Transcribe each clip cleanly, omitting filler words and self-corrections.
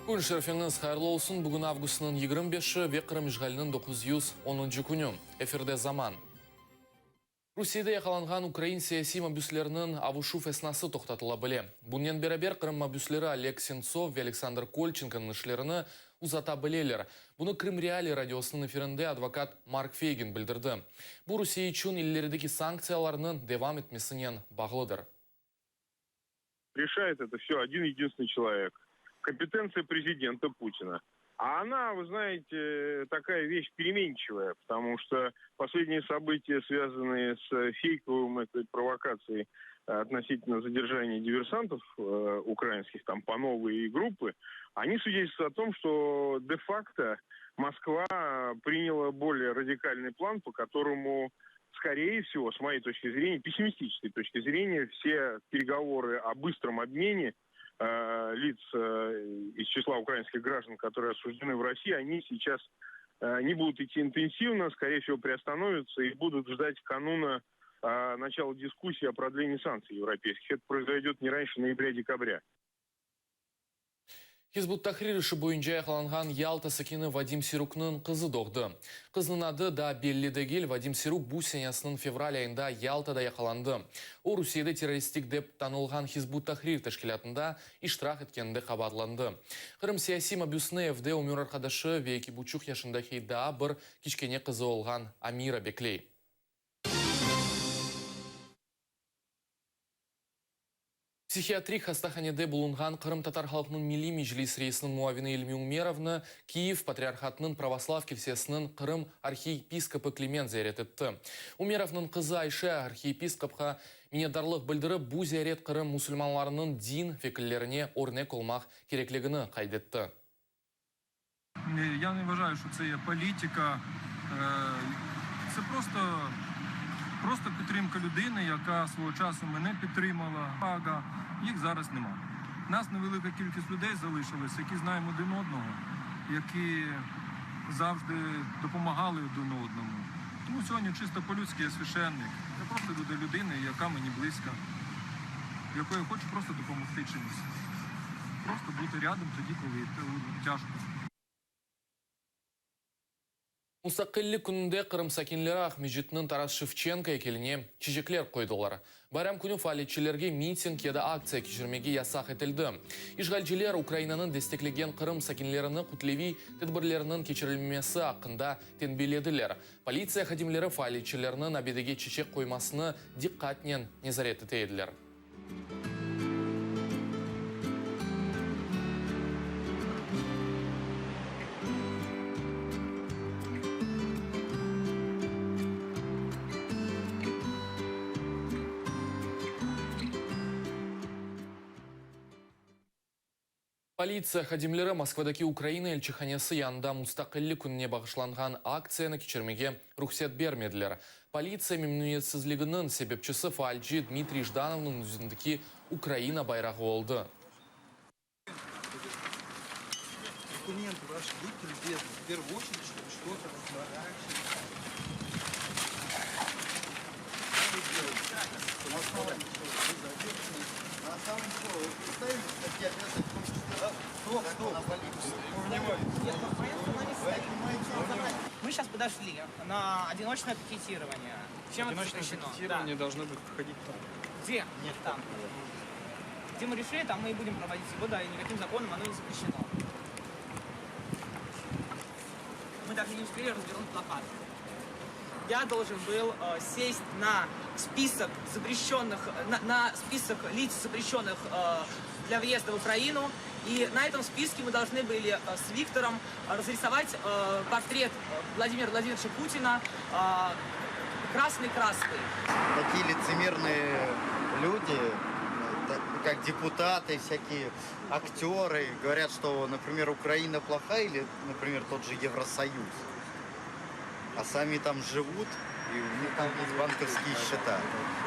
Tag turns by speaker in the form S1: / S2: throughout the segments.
S1: Kün şerifiñiz hayırlı olsun! Bugün avgustnıñ 25-i ve Qırım işğaliniñ 910-ncı künü. Efirde Zaman. Rusiyede yaqalanğan ukrain siyasiy mabüsleriniñ avuşuv esnası toqtatıla bile. Bunnen beraber Qırım mabüsleri Oleg Sentsov ve Aleksandr Kolçenkonıñ işlerini uzata bileler. Bunı Krım Realii radiosınıñ efirinde advokat Mark Feygin bildirdi. Bu Rusiye içün ilerideki sanktsiyalarnıñ devam etmesinen bağlıdır.
S2: Решает это все один единственный человек. Компетенция президента Путина. А она, вы знаете, такая вещь переменчивая, потому что последние события, связанные с фейковым этой провокацией относительно задержания диверсантов э, украинских, там, по новые группы, они свидетельствуют о том, что де-факто Москва приняла более радикальный план, по которому скорее всего, с моей точки зрения, пессимистической точки зрения, все переговоры о быстром обмене э, лиц э, из числа украинских граждан, которые осуждены в России, они сейчас э, не будут идти интенсивно, скорее всего, приостановятся и будут ждать кануна э, начала дискуссии о продлении санкций европейских. Это произойдет не раньше ноября-декабря.
S1: Hizb ut-Tahrir işi boyunca yaqalanğan Yalta sakini Vadim Siruknıñ qızı doğdı. Qıznıñ adı daa belli degil. Vadim Siruk bu senesiniñ fevral ayında Yaltada yaqalandı. O, Rusiyede terroristik dep tanılğan Hizb ut-Tahrir teşkilâtında iştirak etkeninde qabaatlandı. Qırım siyasiy mabüsini evde ömür arqadaşı ve eki buçuq yaşındaki daa bir kiçkene qızı olğan Amira bekley. Psihiatrik hastahanede bulunğan Qırımtatar halqınıñ Milliy Meclis reisiniñ muavini İlmi Umerovnı Kiyev Patriarhatınıñ Pravoslav kilsesiniñ Qırım arhiyepiskopı Kliment ziyaret etti. Umerovnıñ qızı Ayşe arhiyepiskopqa minnetdarlıq bildirip, bu ziyaret Qırım musulmanlarınıñ din vekillerine örnek olmaq kerekligini qayd etti.
S3: Ya ne vvajayu, şço tse ye politika. Tse prosto, prosto pidtrimka lüdini, yaka svogo çasu mene pidtrimala. Yih zaraz nema. Nas nevelika kilkist lüdey zalışilos, yaki znayemo odin odnogo, yaki zavždi dopomagali odin odnomu. Tomu syogodni çisto po-lüdski ya svyaşennik. Ya prosto ydu do lüdini, yaka meni blizka, yakoy ya hoçu prosto dopomogti çims. Prosto buti ryadom todi, koli tâjko.
S1: Mustaqillik kününde Qırım sakinleri Aqmescitniñ Taras Şevçenko eykeline çiçekler qoydılar. Bayram künü faaliyetçilerge miting ya da aktsiya keçirmege yasaq etildi. İşğalciler Ukrainanı desteklegen Qırım sakinlerini kütleviy tedbirlerniñ keçirilmemesi aqqında tenbilediler. Politsiya hadimleri faaliyetçilerniñ abidege çiçek qoymasını diqqatnen nezaret ete ediler. Politsiya hadimleri Moskvadaki Ukraina elçihanesi yanında Mustaqillik kününe bağışlanğan aktsiyanı keçirmege ruhset bermediler. Politsiya memnüniyetsizliginiñ sebepçisi faalci Dmitriy Jdanovnıñ yüzündeki Ukraina bayrağı oldı.
S4: Мы сейчас подошли на одиночное пикетирование. Чем это
S5: Одиночное
S4: запрещено?
S5: пикетирование
S4: Да.
S5: должно быть проходить там.
S4: Где? Нет, там. Где мы решили, там мы и будем проводить его, да, и никаким законом оно не запрещено. Мы даже не успели развернуть плакат. Я должен был э, сесть на список запрещенных, на, на список лиц, запрещенных э, для въезда в Украину. И на этом списке мы должны были э, с Виктором разрисовать э, портрет Владимира Владимировича Путина э, красной краской.
S6: Такие лицемерные люди, как депутаты, всякие актеры, говорят, что, например, Украина плохая или, например, тот же Евросоюз. А сами там живут, и у них там есть банковские счета.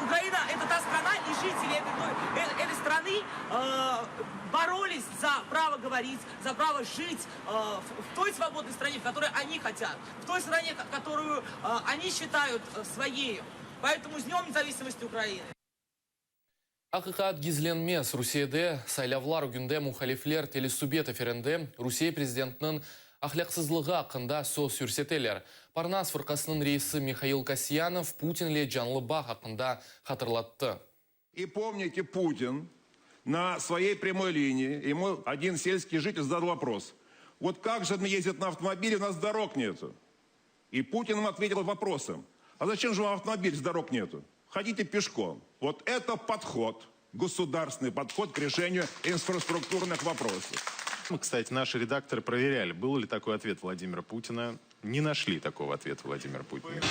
S4: Украина – это та страна, и жители этой, э, этой страны э, боролись за право говорить, за право жить э, в, в той свободной стране, в которой они хотят, в той стране, которую э, они считают э, своей. Поэтому с Днем независимости Украины!
S1: Aqiqat gizlenmez, Rusiyede saylavlar ögünde muhalifler telesubet efirinde Rusiye prezidentiniñ ahlâqsızlığı aqqında söz yürseteler. Parnas fırqasınıñ reisi Mihail Kasyanov Putinle canlı bağ aqqında hatırlattı.
S5: И pomnite, Putin na svoyey pryamoy liniyi, ему odin selskiy jitel zadal vopros, vot kak je ezdit na avtomobile, u nas dorog netu? И Putin ему otvetil voprosom, a zachem je vam avtomobil, esli dorog netu? Hodite peshkom. Vot eto podhod, gosudarstvennıy podhod k resheniyu infrastrukturnıh voprosov.
S7: Кстати, наши редакторы проверяли, был ли такой ответ Владимира Путина. Не нашли такого ответа Владимира Путина.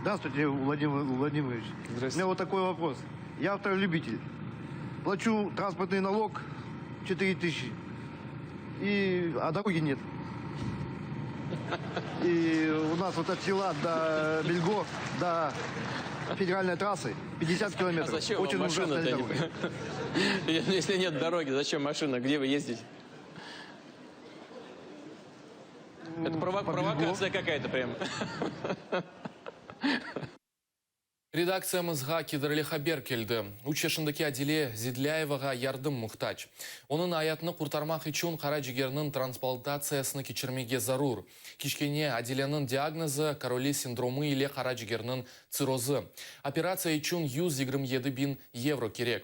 S8: Здравствуйте, Владимир Владимирович.
S9: Здравствуйте.
S8: У меня вот такой вопрос. Я автолюбитель. Плачу транспортный налог 4 тысячи. И, а дороги нет. И у нас вот от села до Бельго, до федеральной трассы 50 километров.
S9: А зачем
S8: Очень
S9: вам машина-то?
S8: ужасная
S9: Я не
S8: дорога.
S9: понимаю. Если нет дороги, зачем машина? Где вы ездите? Это
S8: По Бельго.
S9: провокация какая-то прям.
S1: Redaktsiyamızğa kederli haber keldi. Üç yaşındaki Adile Zidlâyevağa yardım muhtac. Onıñ ayatını qurtarmaq içün qara cigerniñ transplantatsiyasını keçirmege zarur. Kiçkene Adileniñ diagnozı, Karoli sindromı ile qara cigerniñ tsirrozı. Operatsiya içün 127 biñ yevro kerek.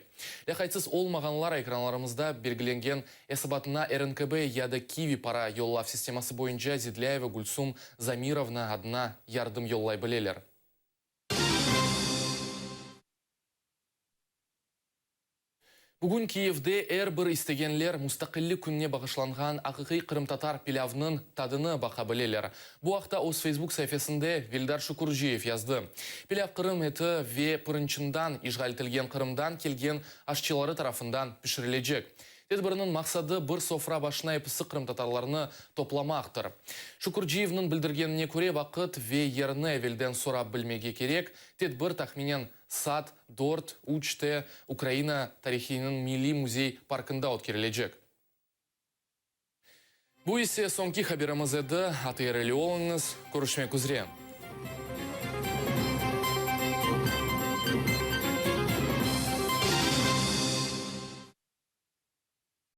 S1: Lâqaytsız olmağanlar ekranlarımızda belgilengen esabatına RNKB ya da Kivi para yollav sisteması boyunca Zidlâyeva Gülsum Zamirovna adına yardım yollay bileler. Bugün Kiyevde er bir istegenler Mustaqillik kününe bağışlanğan aqiqiy qırımtatar pilâvnıñ tadını baqa bileler. Bu aqta öz Facebook saifesinde Veldar Şukurciyev yazdı. Pilâv qırım eti ve pırınçından işğal etilgen Qırımdan kelgen aşçıları tarafından pişirilecek. Tedbirniñ maqsadı bir sofra başına episi qırımtatarlarnı toplamaqtır. Şukurciyevniñ bildirgenine köre, vaqıt ve yerni evelden sorap bilmege kerek, tedbir tahminen saat dört, üçte Ukraina tarihiniñ milliy müzey parkında ötkerilecek. Bu ise soñki haberimiz edi. ATR ile oluñız, körüşmek üzre.